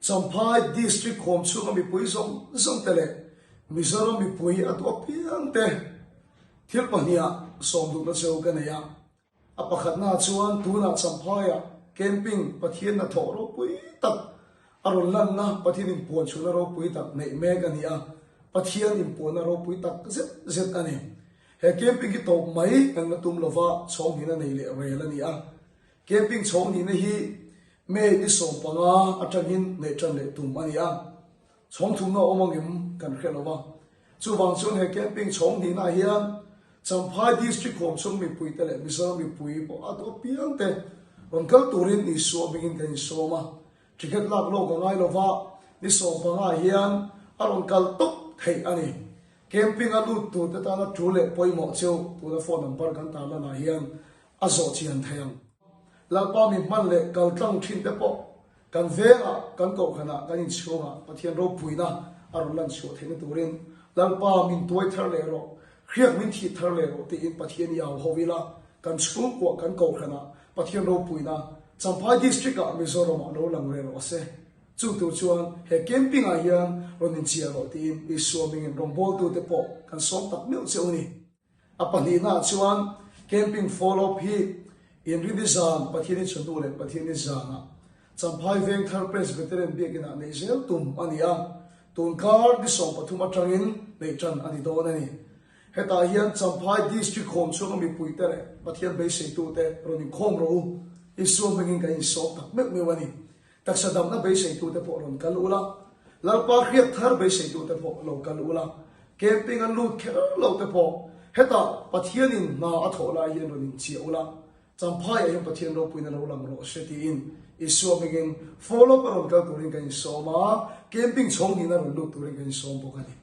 Champhai District khawm chhunga mipui zawng zawng te leh Mizoram mipui a duh apiang te thil pahniha sawm duhna cheu ka nei a. A pakhatna chuan tunah Champhaiah camping Pathian hnathawh ropui tak a rawn lanna Pathian inpuan chhunna ropui tak neih mek a ni a, Pathian inpuanna ropui tak zet zet a ni. He camping hi tawp mai kan la tum lova chhawng hnihna nei leh rel a ni a. Camping chhawng hnihna hi May ni 15 atangin neih tan leh tum a ni a. Chhawng thumna awm angem kan hre lo va. Chuvang chuan he camping chhawng hnihnaah hian Champhai District huam chhung mipuite leh Mizoram mipui pawh a duh apiang te rawn kal turin Isua hmingin kan insawm a. Ticket lak lawk a ngai lo va, ni 15 hian a rawn kal tawp theih a ni. Camping a lut tur te tana tul leh pawimawh chu tuna phone number kan tarlanah hian a zawh chian thei ang. Lalpa mi hman leh kal tlang thin te pawh kan vengah, kan kohhranah, kan inchhungah Pathian ropuina a rawn lan chhuah theihna turin Lalpa min tuai thar leh rawh, hriak min thih thar leh rawh tiin Pathian i au ho ila, kan chhungkuah, kan kohhranah Pathian ropuina Champhai District-ah Mizoramah lo lang reh rawh se. Chu tur chuan he camping-ah hian rawn inchiah rawh tiin Isua hmingin rawngbawltute pawh kan sawm tak meuh che u ni. A pahnihnaah chuan camping follow-up hi Inrini zan, Pathiani chhunnu leh Pathiani zanah Champhai Vengthar Presbyterian Biakinah neih zel tum a ni a, tunkar ni 13 atangin neih tan a ni dawn a ni. Hetah hian Champhai District khawm chhunga mipuite leh Pathian beiseitute rawn inkhawm rawh u, Isua hmingin kan insawm tak meuh meuh a ni. Taksa damna beiseitute pawh rawn kal ula, Lalpa hriat thar beiseitute pawh lo kal ula, camping a lut kher lo te pawh hetah Pathianin hna a thawh lai hian rawn inchiah ula, Champhaiah hian Pathian ropuina lo lang rawh se tiin Isua hmingin follow-up a rawn kal turin kan insawm a, camping chhawng hnihna rawn lut turin kan insawm bawk a ni.